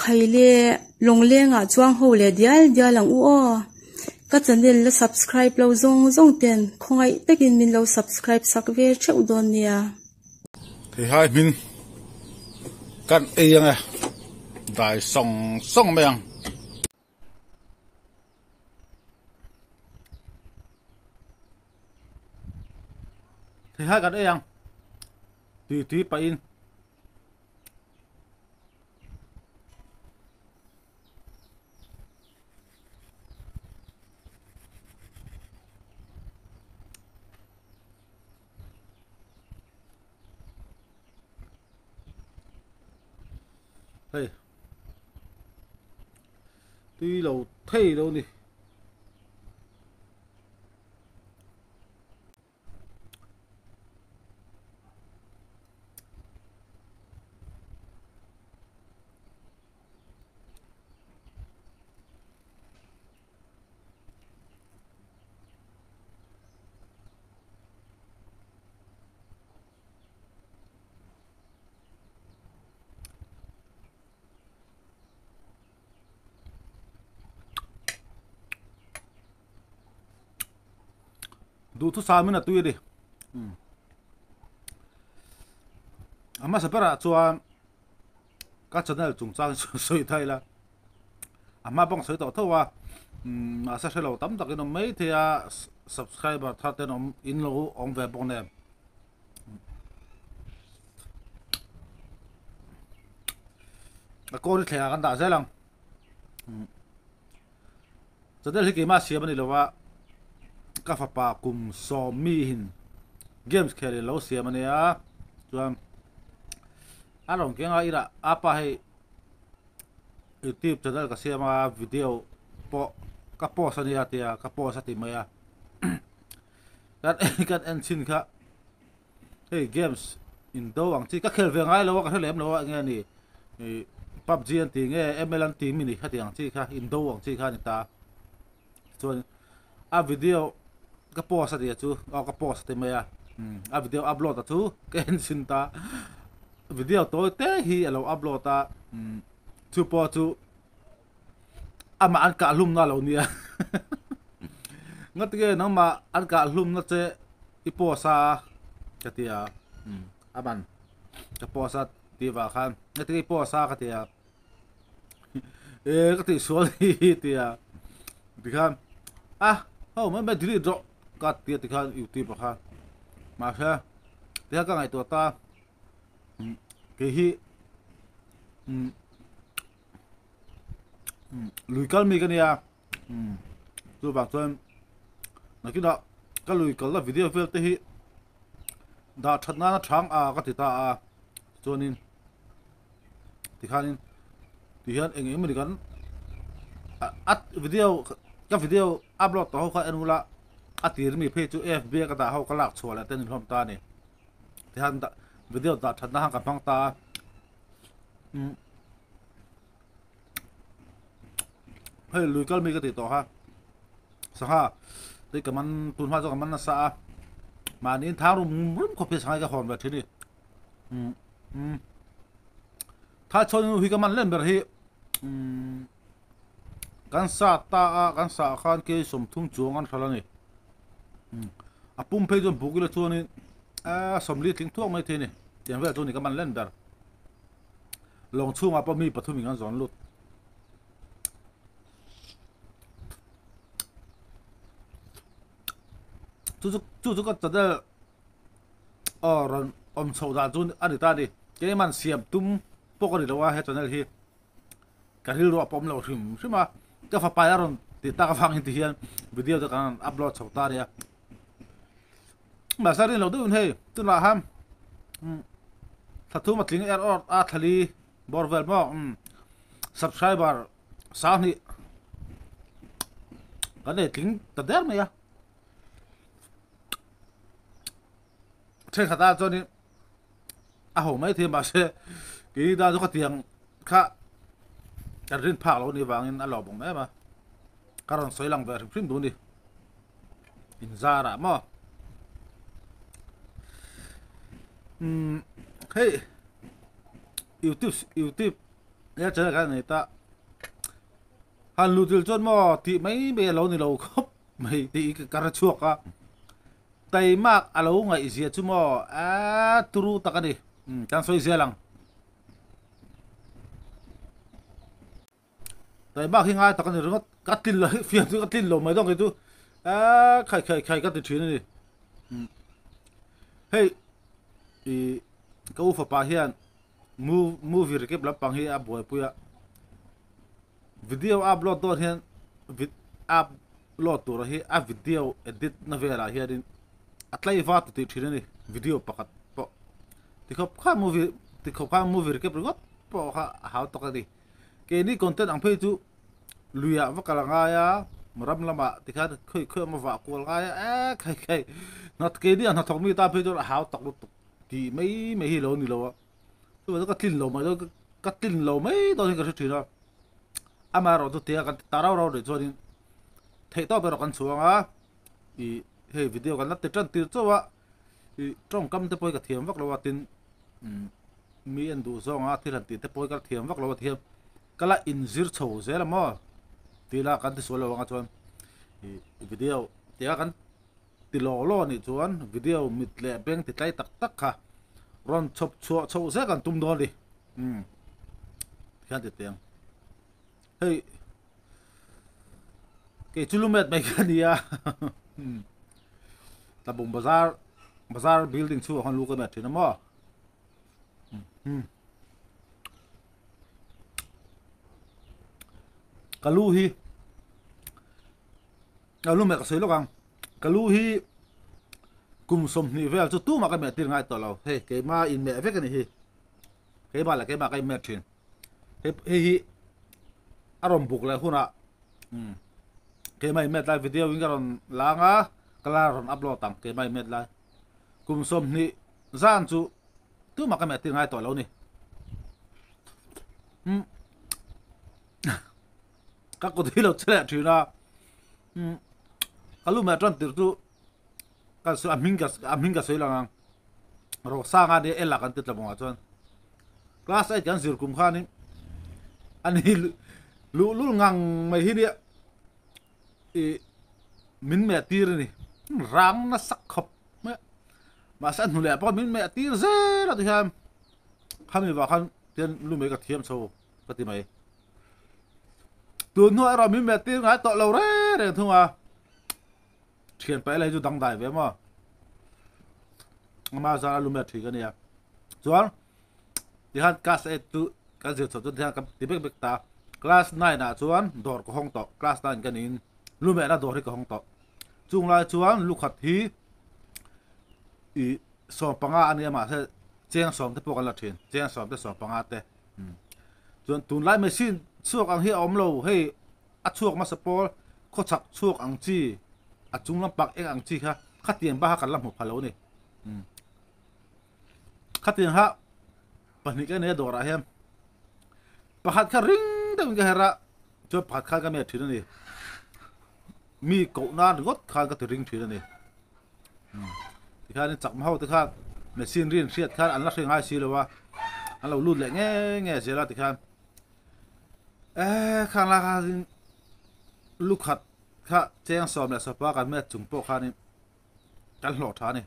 Khaile lawnglengah chuang ho leh dial dial ang u aw. Ka channel la subscribe lo zawng zawng ten khawngaih takin min lo subscribe sak ve theuh dawn nia. Theihai hming kan ei ang e, dai sawng sawng mai ang. Theihai kan ei ang tui tui pahin. Hei tui lo thei lo ni. Duhthusam in a tui a ni. A hmasa berah chuan ka channel chungchang chu sawi ta ila a hma pawh ka sawi tawh tho a mahse hre lo tam takin awm mai thei a subscriber thar ten awm in lo awm ve bawk nen a kawl hi thlengah kan dah zel ang channel hi keimah siam a ni lo a ka fapa kum sawm mi in games khel in lo siam a nia chuan a rawn keng a irah apa hei youtube channel ka siam a video pawh ka post a nia tia ka post a ti mai a kan kan en chhin kha hei games in do ang chi ka khel ve ngai lo a ka hre lem lo a enge ni ih pubg an tih nge ml an tih mi ni khati ang chi kha in do ang chi kha a ni ta chuan a video ka post a tia chu aw ka post a ti mai a a video upload a chu ka en chhin ta video tawi te hi a lo upload a chu pawh chu amah an kah hlumna a lo nia ngatinge nangmah an kah hlumna che i post a ka ti a a man ka post a tih vang khan ngatinge i post a ka ti a e ka tih sual hi ti a tikhan a ho mai mai delete rawh ka ti a tikhan youtube ah khan mahse tikhan ka ngaihtuah ta kei hi Lui kal mi ka nia chuvang chuan nakinah ka lui kalna video vel te hi dah that nana thang a ka ti ta a chuanin tikhanin tihian eng eng emawni kan a video ka video upload tawh ho kha en ula a tir mi phei chu fb a ka dah ho ka lak chhuah leh te an inhlawm ta a ni tihian video dah that na khan ka hmang ta a. Hei lui kal mi ka tih tawh kha sangha tui ka man tun hma chu ka man nasa a mahni in thang rum rum khawp hi sangha hi ka hawn ve thin a ni umm thai chhawn hi ka man len ber hi umm kan sa ta a kan sa ah khan kei 30 chuang an hral a ni a pum phei chuan buk ila chuanin a 40 tling thuak mai thei a ni tiang vel chu ni ka man len ber. Lawng chhungah pawh mi pathumin an zawn lut. Chu chu chu chu ka channel aw rawn awm chhoh dan chu a ni ta a ni. Keiman siam tum pawh ka ni lo a he channel hi ka rilru a pawm lo hrim hrim a. Ka fapa a rawn ti tak avangin ti hian video te kan rawn upload chho ta a nia. Mahse rin lo deuhin hei tunah han thla thum a tling er awr a thlali bawr vel maw subscriber 2000 kan nei tling ta der mai a thenkhat ah chuanin a ho mai thei mahse kei dan chu ka tiang kha kan rin phak lo ni vangin a lawm awm em a ka rawn sawi lang ve hrim hrim duh a ni. Inzarah maw umm hei youtube youtube. He channel khan a nei ta. Han lutil chuan maw tih mai mai a lo ni lo khawp mai tih ka hre chhuak a. Taimak a lo ngaihzia chu maw aaa turu tak a ni. Kan sawi zel ang. Taimak hi ngai tak a ni ringawt. Ka tlin lo hi fiam chu ka tlin lo mai dawn kei chu aaa khai khai khai ka ti thin a ni. Hei ih ka u fapa hian movie recap lampang hi a buaipui a video upload dawn hian upload tur hi a video edit na velah hianin a tlaiva ti tih thin a ni video pakhat pawh tikhawp kha movie tikhawp kha movie recap ringawt pawh kha a hau tak a ni keini content ang phei chu luiah va kal a ngai a ram lamah tikhan khawi khawi awm a vah kual ngai a eh khai khai keini ang hnathawk mi tan phei chuan a hau tak lutuk. Tih mai mai hi lo ni lo a, chuvang chu ka tlin lo mai dawn ka tlin lo mai dawn hi ka hre thin a, amaherawh chu tia kan ti ta rau rau rih chuanin theih tawp erawh kan chhuang a, ih hei video kan la ti tan tir chauh a, ih tawngkam te pawh hi ka thiam vak lo a tin mi en duh zawng a thil han tih te pawh hi ka la thiam vak lo a tihian ka la inzir chho zel a maw tih la kan ti sual lo ang a chuan ih video tia kan. Ti law law anih chuan video mit leh beng ti tlai tak tak kha rawn chhawp chhuah chhoh zek an tum dawn a ni. Umm tikhian ti teng. Hei kei chu lumet mai kha nia. Tlabung bazar bazar building chhungah khan lu ka met thin a maw. Umm ka lu hi Ka lu meh ka sawi lawk ang. Ka lu hi kum 20 vel chu tumah ka meh tir ngai tawh lo. Hei keimah in meh vek a ni hi. Keimah leh keimah ka in meh thin. Hei hei hi a rawn buk leh hunah um keimah in met lai video in ka rawn lang a, ka la rawn upload ang keimah in met lai. Kum 20 zan chu tumah ka meh tir ngai tawh lo ni. Um Ka kut hi lo che leh thin a, umm ka lu meh tan tir chu ka a hming ka a hming ka sawi lang ang Rosanga nia Ella kan ti tla bawngah chuan class 8 kan zir kum khanin ani luhlul ngang mai hi nia ih min meh tir a ni rang nasa khawp mai a mahse a hnu leh pawh min meh tir zel a tihian khami vang khan tian lu meh ka thiam chho ka ti mai. Tun hnuah erawh min melh tir ngai tawh lo reng reng thung a, thian paih lai chu dangdai ve maw? Ama zara lu melh thin ka nia. Chuan tikhan class 8 chu kan zir chhoh chuan tikhan ka ti bek bek ta. Class 9 ah chuan dawr ka hawng tawh, class 9 ka niin lu mehna dawr hi ka hawng tawh. Chung lai chuan lukhat hi ih 15 a nia mahse cheng 10 te pawh kan la thin, cheng 10 te 15 te. Chuan tunlai machine chhuak ang hi a awm lo, hei a chhuak hmasa pawl khawchhak chhuak ang chi a chung lampang eng ang chi kha khatiang bak kha kan la hmu pha lo a ni. Khatiang kha pahnih ka nei a dawrah hian pakhat kha ring deuhin ka her a, chuan pakhat khan ka met thin a ni. Mi koh nan ringawt khan ka ti ring thin a ni. Tikhanin chakma ho te khan machine rin hriat khan an la hre ngai si lo a, an lo lut leh nge nge zel a tikhan eh khang lai khanin lukhat kha cheng 15 kan met chung pawh khanin kan hlawh tha a ni.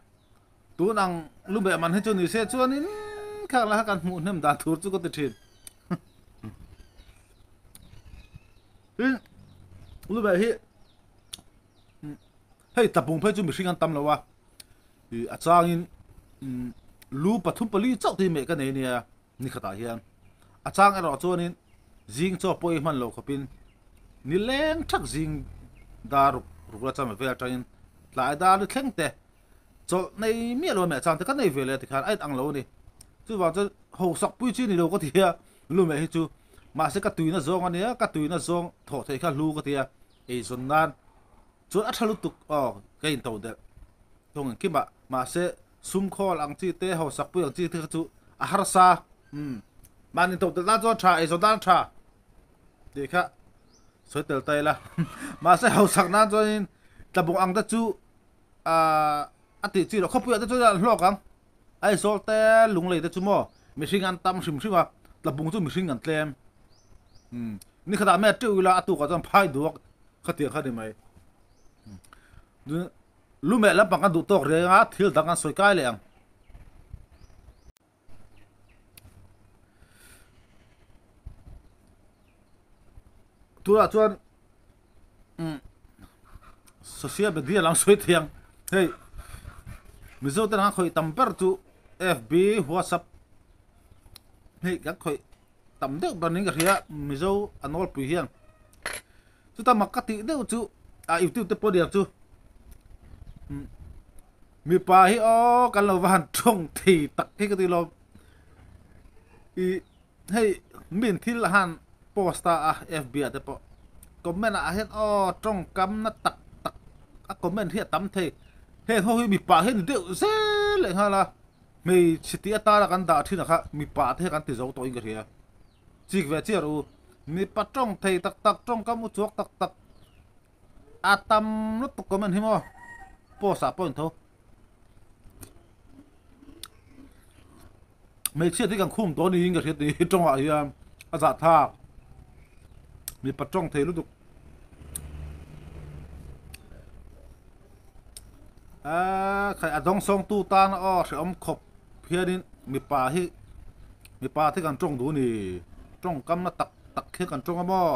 Tun ang lu meh man hi chu ni se chuanin khang lai kha kan hmuh hnem dan tur chu ka ti thin. Tin lu meh hi Hei tlapung phei chu mihring an tam lo a, ih a changin lu pathum pali chauh te hi meh ka nei ania ni khatah hian. A chang erawh chuanin zing chaw pawh i hman lo khawpin ni leng thak zing dar ruk ruk la chama vel atangin tlai dar ni thleng te chawlh nei miah lo a meh chang te ka nei ve leh tikhan a inang lo a ni. Chuvang chuan hausak pui chi ni lo ka ti a, lu meh hi chu mahse ka tuina zawng a nia, ka tuina zawng thawh theih kha hlu ka ti a, eizawn nan Chuan a tha lutuk aw ka in to delh thung engkim ah mahse sum khawl ang chi te hausak pui ang chi te kha chu a harsa umm mahni to delh nan chuan tha eizawn nan tha tih kha sawi tel ta ila mahse hausak nan chuanin tlabung ang te chu ahh a tih chi loh khawpui ah te chuan an hlawk ang Aizawl te Lunglei te chu maw mihring an tam hrim hrim a tlabung chu mihring an tlem. Ni khatah me teuh ila a tukah chuan phai duak khatiang kha ni mai. Lu meh lampang kan duh tawk reng a, thil dang kan sawi kai leh ang. Tunah chuan social media lam sawi thiang hei Mizo te ang khawih tam ber chu FB WhatsApp hei kan khawih tam deuh ber niin ka hria Mizo a nawlpui hian chuta mak ka tih deuh chu a YouTube te pawh aniang chu mipa hi aw kan lo va han tawng thei tak hi ka ti lo ih hei min thil han post ta a FB ah te pawh comment ah hian aw tawngkam na tak tak a comment hi a tam thei heng ho hi mipa hi a ni deuh zel leh nghal a hmeichhe tih atana kan dah thin ah kha mipa te hi kan ti zo tawh in ka hria. Chik ve chiah rawh u. Mipa tawng thei tak tak, tawngkam u chuak tak tak a tam lutuk comment hi maw post ah pawh in tho. Hmeichhia te hi kan khum tawh niin ka hria tih hi tawngah hian a zahthlak. Mipa tawng thei lutuk. Aaa khai a dawng sawng tu tan aw hrehawm khawp hianin mipa hi mipa te kan tawng duh a ni tawngkam na tak tak hian kan tawng a maw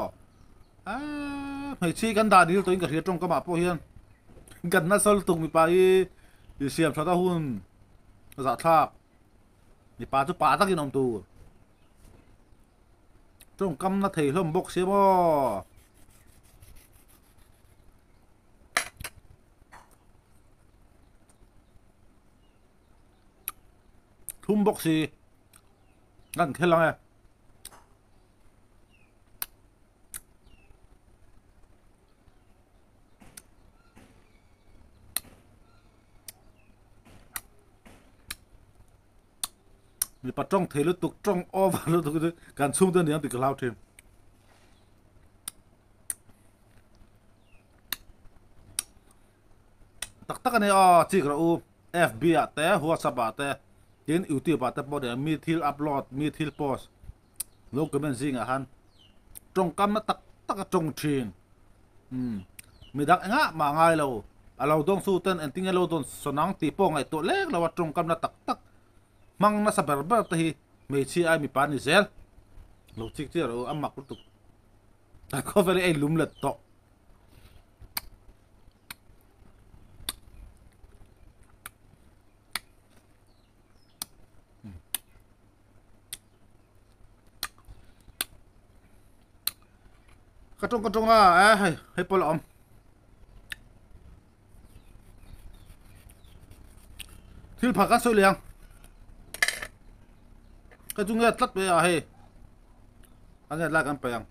aaa hmeichhia hi kan dah dil tawhin ka hria tawngkam ah pawh hian kan nasa lutuk mipa hi insiam that a hun a zahthlak mipa chu pa takin awm tur tawngkam na thei hlawm bawk sia maw. Thum bawk si kan khel ang e. Mipa tawng thei lutuk tawng over lutuk hi kan chhungte aniang tih ka hlau thin. Tak tak a ni aw chik rawh u FB ah te WhatsApp ah te tin YouTube ah te pawh nia mi thil upload mi thil post lo comment zingah han tawngkam na tak tak a tawng thin umm midang engah mah ngai lo a lo dawng su ten engtin nge lo dawn sawn ang tih pawh ngaihtuah lek lo a tawngkam na tak tak hmang nasa ber ber te hi hmeichhia ai mipa a ni zel lo chik chiah rawh u a mak lutuk. A khawvel hi a inlum let tawh. Ka tawng ka tawng a eh hei hei pawh la awm. Thil phah kan sawi leh ang. Ka chu nge tlat mai a hei. A nge lai kan paih ang.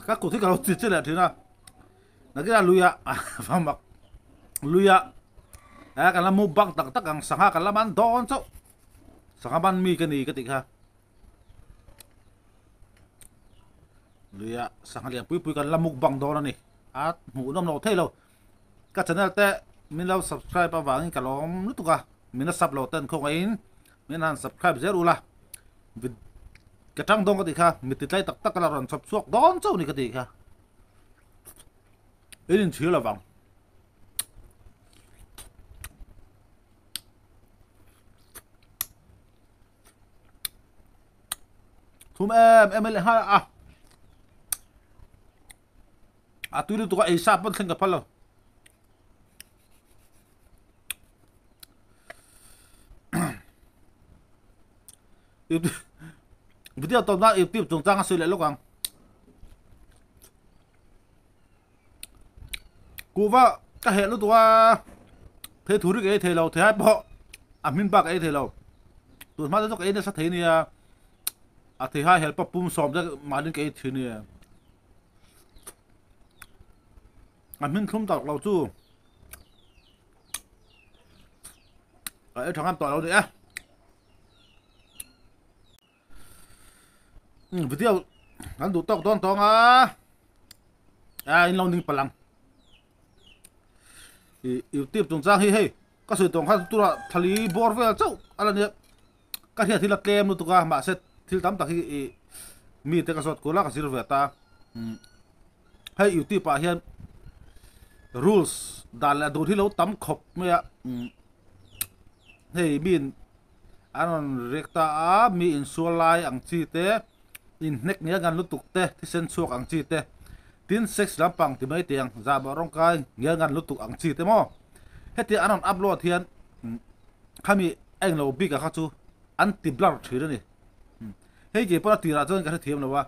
Ka kut hi ka lo chi chi leh thin a nakina luia mak luia eh kan la mu bak tak tak ang sangha kan la man dawn chauh sangha man mi ka ni ka tih kha luia sangha lian pui pui kan la mukbang dawn a ni a hmuhnawm lo thei lo. Ka channel te min lo subscribe avangin ka lawm lutuk a, min la sub lo ten khawngaihin min han subscribe zel ula, ka tang dawn ka tih kha mi titlai tak tak ka la rawn chhawp chhuak dawn chauh ni ka tih kha in inchhir lovang. Thum em em leh nghal a. A tui lutuk a ei sa pawn thleng ka phal lo. Video tawp na YouTube chungchang a sawi leh lawk ang. Kuhva ka heh lutuk a thei thu ri ka ei thei lo thei ai pawh a hmin bak ka ei thei lo. Tun hma te chu ka ei nasa thei nia a thei hai help a pum sawm te mahni ka ei thin nia. A hmin thlum tak lo chu. Ka ei tha ngam tawh lo ni e. Video kan duh tawk dawn tawng a a in lo ning palang i youtube chungchang hi hei ka sawi tawng khan tura thali bawr vel chauh a la nia ka hriat hi la tlem lutuk a mahse thil tam tak hi i mite ka zawt kual a ka zir ve ta hei youtube ah hian rules dan leh dun hi lo tam khawp mai a hei min an rawn rek ta a mi insual lai ang chi te inhnek nge ngan lutuk te thisen chhuak ang chi te tin sex lampang ti mai teh ang zahmawh rawngkai nge ngan lutuk ang chi te maw hetiang an rawn upload hian khami a englo bik ah kha chu an ti blur thin a ni hei ke pawh a tirah chuan ka hrethiam lo a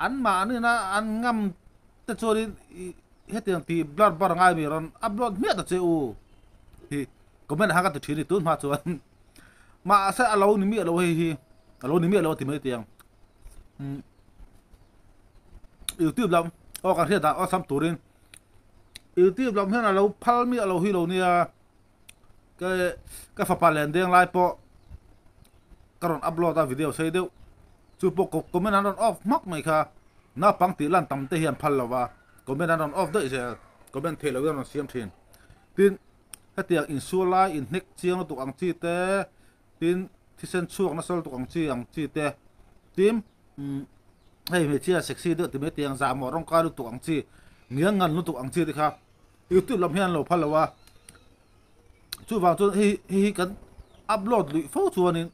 an mahni na an ngam te chuanin hetiang tih blur bar ngai mi rawn upload hmiah ta che u hi comment ah khan ka ti thin a ni tun hma chuan mahse a lo ni miah lo hei hi a lo ni miah lo a ti mai teh ang youtube lam aw kan hriat dan awlsam turin youtube lam hian a lo phal miah lo hi lo nia. Ka ka fapa len deng lai pawh ka rawn upload a video sei deuh chu pawh comment an rawn off hmak mai kha naupang tih lan tam te hian phal lo va comment an rawn off daih zel comment theih loh in an rawn siam thin tin hetiang insual lai inhnek chiang lutuk ang chi te tin thisen chhuak nasa lutuk ang chi ang chi te tin hei hmeichhia sexy deuh ti mai tiang zahmawh rawngkai lutuk ang chi ngiang ngan lutuk ang chi te kha. Youtube lam hian lo phal lo a, chuvang chuan hei hei hi kan upload luih fo chuanin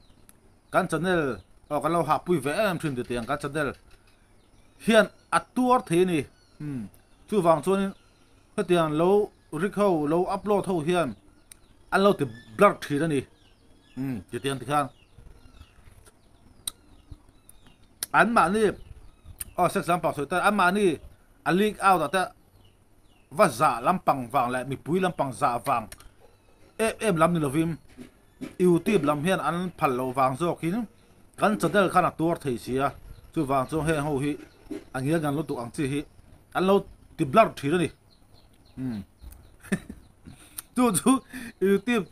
kan channel aw kan lo hahpui ve em em thin tih ang kan channel hian a tuar thei a ni umm chuvang chuanin hetiang lo rik ho lo upload ho hian an lo ti blur thin a ni umm titiang tikhan anmahni aw sex lampang sawi tan anmahni a leak out ah te. Va zah lampang vang leh mipui lampang zah vang em em lam ni lovin youtube lam hian an phal loh vang zawkin kan channel khan a tuar thei si a, chuvang chuan heng ho hi a ngial ngan lutuk ang chi hi an lo ti blur thin a ni umm chu chu youtube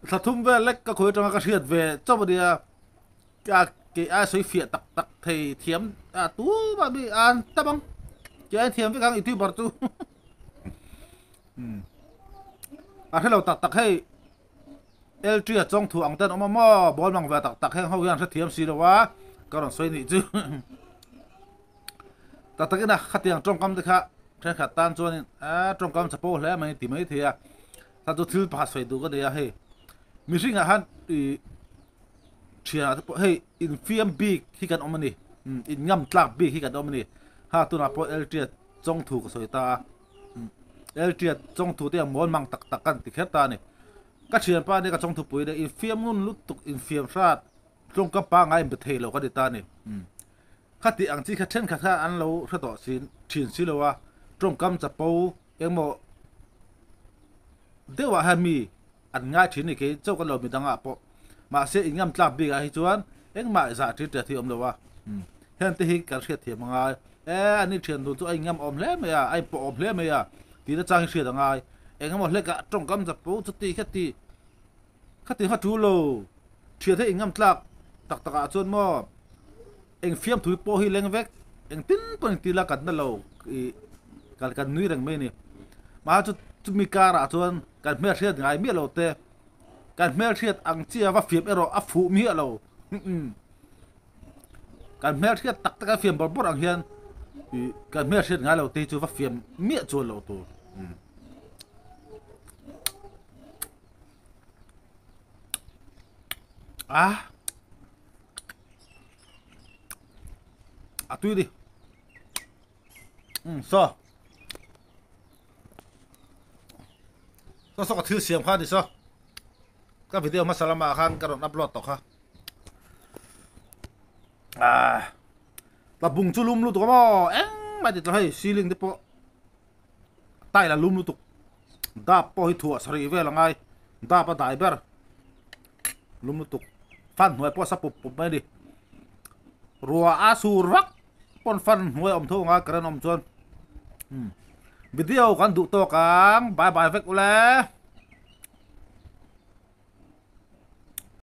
thla thum vel lek ka khawi atanga ka hriat ve chauh a nia Ka kei ai sawi fiah tak tak thei thiam a tu mah mi an tam ang kei ai thiam vek ang youtuber chu a hrelo tak tak hei LT a chawng thu ang ten awm a maw ball mang ve tak tak heng ho hian hre thiam si lo a ka rawn sawi nih chu tak tak ina khatiang tawngkam te kha thenkhat tan chuanin a tawngkam chapo hle mai ti mai thei a ta chu thil pakhat sawi duh ka nei a hei mihring ah khan ih Thianah te pawh hei infiam bik hi kan awm a ni in ngam tlak bik hi kan awm a ni ha tunah pawh Eltia chawngthu ka sawi ta a Eltia chawngthu te ang mawl mang tak tak kan ti kher ta a ni ka thianpa nia ka chawngthu pui nia infiam ngun lutuk infiam hrat tawngkam pangngai in be thei lo ka ni ta a ni khati ang chi kha thenkhat kha an lo hre tawh si thin si lo a tawngkam chapo engmaw deuhah hian mi an ngai thin ni kei chauh ka lo midang ah pawh mahse in ngam tlak bik ah hi chuan engmah zah tir tia thi awm lo a heng te hi kan hriat thiam angai e ani thian dun chu a in ngam awm hle mai a a in pawh awm hle mai a tih na chang hi hriat angai engemaw hlek ah tawngkam chapo chuti khati khati kha tu lo thian hi in ngam tlak tak tak ah chuan maw eng fiamthui pawh hi leng vek engtin pawh engti la kan na lo ih kan kan nui reng mai a ni mahse chu chumi karah chuan kan hmelhriat ngai miah lo te kan hmelhriat ang chiah va fiam erawh a fuh miah lo kan hmelhriat tak tak a fiam bawrh bawrh ang hian ih kan hmelhriat ngai lo te hi chu va fiam miah chuan lo tur. Ah. A tui đi. Um so. So so ka thil siam kha ni so. Ka video hmasa lamah khan ka rawn upload tawh kha. Ah. Ta bung chu lum lutuk a maw engmah ti tawh hei ceiling te pawh tile a lum lutuk. Dap pawh hi thuah sarih vel a ngai dap a dai ber lum lutuk fan hnuai pawh a sa pup pup mai a ni ruah a sur vak pawn fan hnuai a awm tho ang a current a awm chuan video kan duh tawk ang bye bye vek ule.